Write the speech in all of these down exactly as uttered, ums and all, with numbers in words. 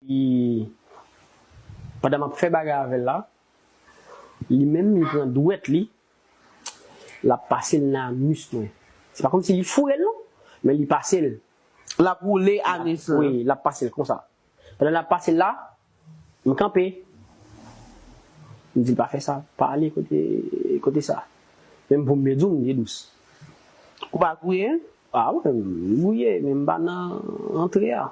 Li, pandan m ap fè bagay avè l la, li menm, li pran dwèt li, l ap pase l nan anis mwen. Se pa kòmsi li foure l non, men li pase l. L ap woule anis lan. Wi, l ap pase l konsa. Pandan l ap pase l la, m kanpe. M di l pa fè sa, pa ale kote, kote sa. Menm pou m byen di w, m byen dous. Ou pa gouye? A wi, m gouye, men m pa nan antre a.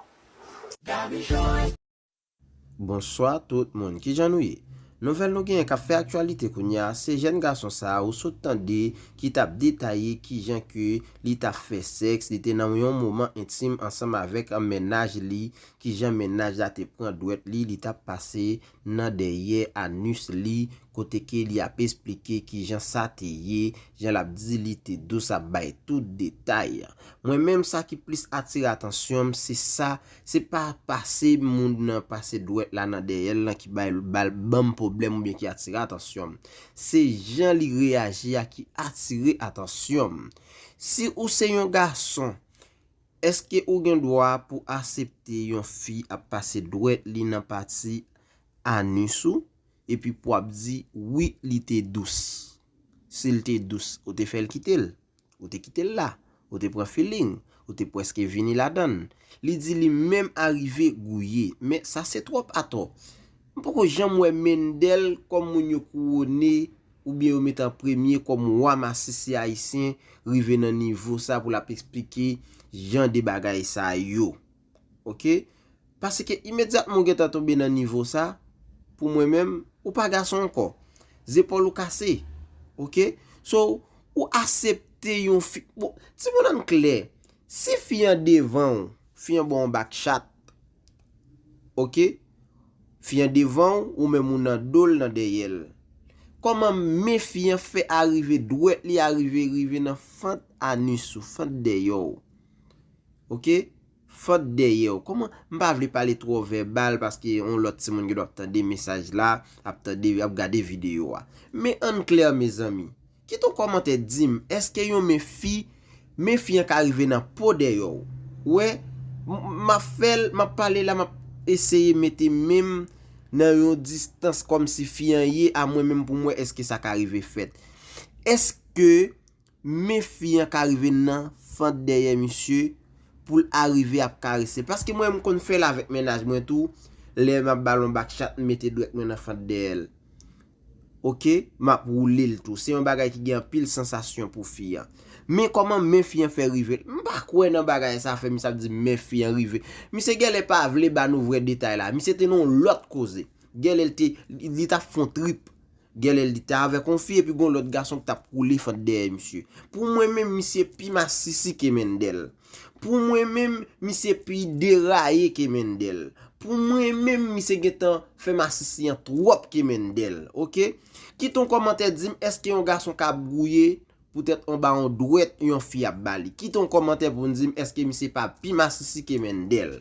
Bonswa tout moun, kijan nou ye? Nouvèl nou genyen k ap fè aktyalite kounye a, se jèn gason sa a ou sot tande ki t ap detaye kijan ke li t ap fè sèks, li te nan yon moman entim ansanm avèk mennaj li, kijan mennaj la te pran dwèt li, li t ap pase nan dèyè anis li, kote ke li ap esplike kijan sa te ye, jan l ap di li te dous, ap bay tout detay. Mwen menm, sa ki plis atire atansyon m, se sa, se pa pase moun nan, pase dwèt la nan dèyè l lan ki bay, ba l, ban m pwoblèm oubyen ki atire atansyon m. Se jan li reyaji a ki atire atansyon m. Si ou se yon gason, èske ou gen dwa pou asepte yon fi ap pase dwèt li nan pati anis ou, epi pou w ap di, wi, li te dous? Si l te dous, ou te fè l kite l? Ou te kite l la? Ou te pran feeling? Ou te prèske vini ladan l? Li di li menm arive gouye. Men sa se twòp atò. M poko janm wè Mendel kòm moun yo kouwone oubyen yo met an premye kòm wa masisi ayisyen rive nan nivo sa pou l ap eksplike jan de bagay sa yo. Oke? Paske imedyatman ou gentan tonbe nan nivo sa, pou mwen menm, ou pa gason ankò. Zepòl ou kase. Oke? So, ou asepte yon fi. Bon, timoun ann klè. Si fi an devan w, fi an ba w yon bak chat. Oke? Fi an devan w, ou menm ou nan do l, nan dèyè l. Kòman men fi an fè arive dwèt li arive, rive nan fant anis ou, fant dèyè w? Oke? Fant dèyè w. Kòman, m pa vle pale twò vèbal paske yon lòt timoun gen dwa ap tande mesaj la, ap tande, ap gade videyo a. Men ann klè, mezanmi. Kite yon kòmantè di m, èske yon men fi, men fi an ka rive nan po dèyè w? Ou wè, m, m ap fè l, m ap pale la, m ap eseye mete men m nan yon distans kòmsi fi an ye a mwen menm pou m wè èske sa ka rive fèt. Èske men fi an ka rive nan fant dèyè misye pou l arive ap karese l? Paske mwen, m konn fè l avèk mennaj mwen tou, lè m ap ba l yon bak chat, m mete dwèt mwen nan fant dèyè l. Oke, m ap woule l tou. Se yon bagay ki gen anpil sansasyon pou fi an. Men kòman men fi an fè rive l? M pa kwè nan bagay sa, fè misye ap di men fi an rive. Misye genlè pa vle ba nou vrè detay la. Misye te nan yon lòt koze. Genlè l te, li, li t ap fè yon trip. Genlè li te avèk yon fi epi gon lòt gason ki t ap woule fant dèyè misye. Pou mwen menm, misye pi masisi ke Mendel. Pou mwen menm, misye pi deraye ke Mendel. Pou mwen menm, misye gentan fè masisi an twòp ke Mendel, oke? Kite yon kòmantè di m, èske yon gason ka ap gouye poutèt anba yon dwèt yon fi ap ba li? Kite yon kòmantè pou n di m, èske misye pa pi masisi ke Mendel?